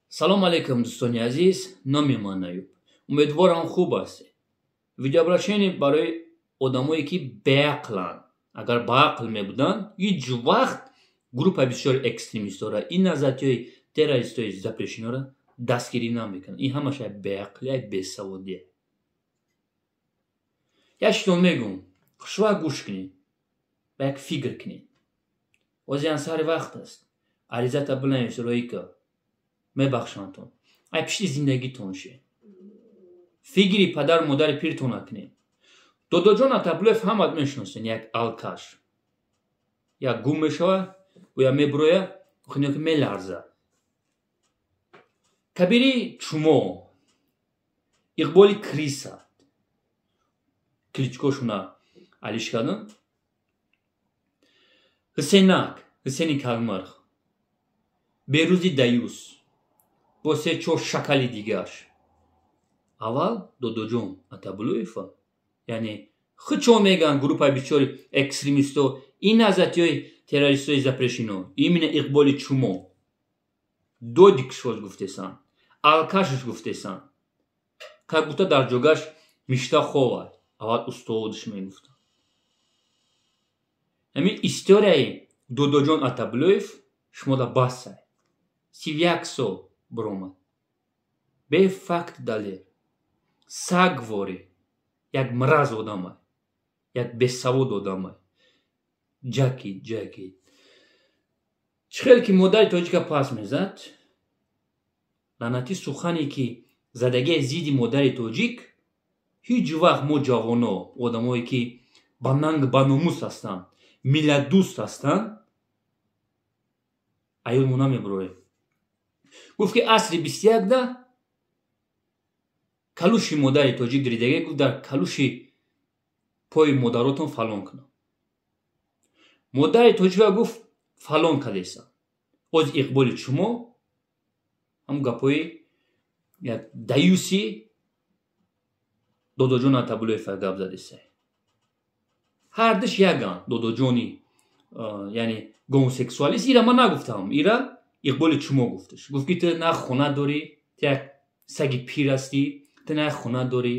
Салом алейкум, дӯстони азиз, номи ман Аюб. Умедворам, хуб ҳастед. Видеообращение барои одамое, ки беақланд. Агар баақл мебуданд, ҳеҷ вақт группаи бисёри экстремистора, ин назатиҳои террористои запрещено ра дастгирӣ намекунанд. Ин ҳамаша беақлия, бесаводия. Як чизтон мегӯм, хушвақт гӯш кунед ва як фикр кунед. Ҳозир сари вақт аст. Аризата бинавис, роика мебахшандтон. Ай пишти зиндагитон ше. Фикри падару модари пиртон накунед. Додоҷон Атабулоев ҳамат мешиносен, як алкаш. Як гум мешава, ӯя мебуроя, ки меларза. Кабири Чумо, Иқболи Криса, кличкошуна алиш кардам. Ҳусейнак, Ҳусейни Калмарх, Берӯзи Даюс, бо се-чор шакали дигааш. Аввал Додоҷон Атабулоева, яъне худшон мегӯянд, группаи бисёри экстремисто, ин назатиҳои террористои запрещено, именно Иқболи Чумо. Додикшоз гуфтесанд, алкашш гуфтесанд. Как будто дар ҷогаш мишта ховад. Аввал устодш мегуфтанд. Ҳамин историяи Додоҷон Атабулоев шумода басай. 31 сол биромад. Бефакт, далел. Сагворӣ. Як мраз одамай. Як бесавод одамай. Ҷакид, ҷакид. Чӣ хел ки модари тоҷика пас мезад, лаънатӣ сухане ки задагии зидди модари тоҷик, ҳеҷ вақт мо ҷавоно, одамое ки ба нанг, ба номус ҳастанд, миллатдӯст ҳастанд, аёлмо намебурорем. Гуфт, ки асри 21-да калуши модари тоҷик диридагӣ, гуфт, дар калуши пои модаротон фалон кунам. Модари тоҷика, гуфт, фалон кадеса. Оз Иқболи Чумо ҳам гапҳои як даюси Додоҷон Атабулоева гап задесай. Ҳардуш яган додоҷони, яъне гомосексуалист. Ира ман нагуфтам, ира Иқболи Чумо гуфташ. Гуфт, ки ту на хона дорӣ, ту як саги пир ҳастӣ, ту на хона дорӣ,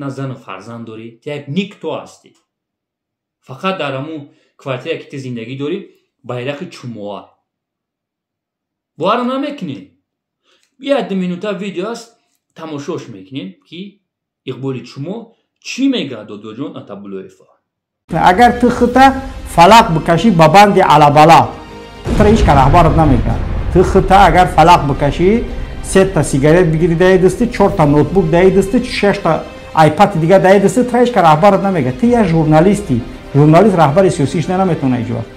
на зану фарзанд дорӣ, ту як никто ҳастӣ. Фақат дар ҳамун квартира, ки ту зиндагӣ дорӣ, байрақи чумоа. Бовар намекунед? Як ду минута видео аст, тамошош мекунем, ки Иқболи Чумо чӣ мегӯяд Додоҷон Атабулоева. Агар ту хита фалақ бикашӣ ба банди алабала, тура ҳеч ка раҳбарат намекард. Ту хита агар фалақ бикашӣ, сета сигарет бигирӣ даи дасти, чорта ноутбук даи дасти, шашта айпади дигар даи дасти, тура ҳеч ка раҳбарат намекард. Ту як журналистӣ. Журналист раҳбари сиёсӣ шуда наметавона ҳеҷ вақт.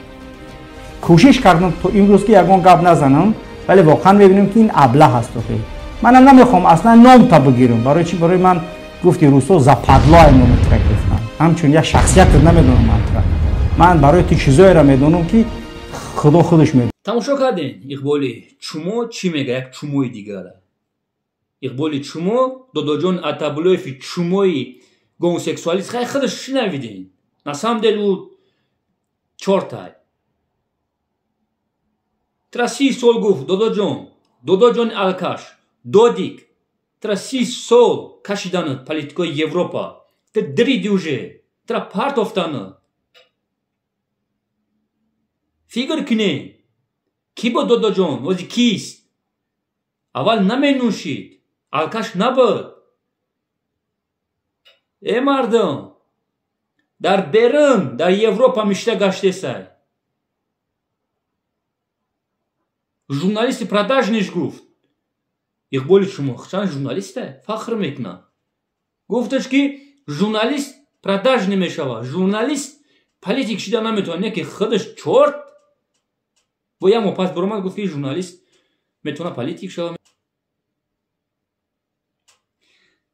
Кӯшиш кардам то имрӯз, ки ягон гап назанам, вале воқеан мебинем, ки ин аблаҳ аст. Охи, манам намехоҳам аслан номта бигирам. Барои чӣ? Барои ман, гуфти русо, западло ай номи тура гирифтам. Ҳамчун як шахсиятат намедонам ман тура. Ман барои ту чизоеро медонам, ки Худо худаш медонад. Тамошо кардем, Иқболи Чумо чӣ мега, як чумои дигара. Иқболи Чумо, Додоҷон Атабулоеви чумои гомосексуалист, хай, худаш шунавидем. На самом деле ӯ чортай. Тра 30 сол гуфт Додоҷон, Додоҷони алкаш, додик, тра 30 сол кашиданат политикои Европа. Ту дриди уже, тра партофтанат. Фикр кунед, кӣ буд Додоҷон, ози кист? Аввал наменӯшид, алкаш набуд. Э мардум, дар берун, дар Европа мишта гаштесай. Журналисти продажный ш гуфт. Иқболи Чумо чанд журналиста фахр мекунад. Гуфташ, ки журналист продажный мешавад, журналист политик шида наметавонад, не ки худаш чорт. Бо як моҳ пас биромад, гуфт, ки журналист метавонад политик шавад.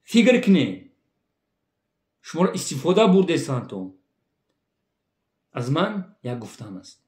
Фикр кунед, шуморо истифода бурдесанд. То аз ман як гуфтан аст.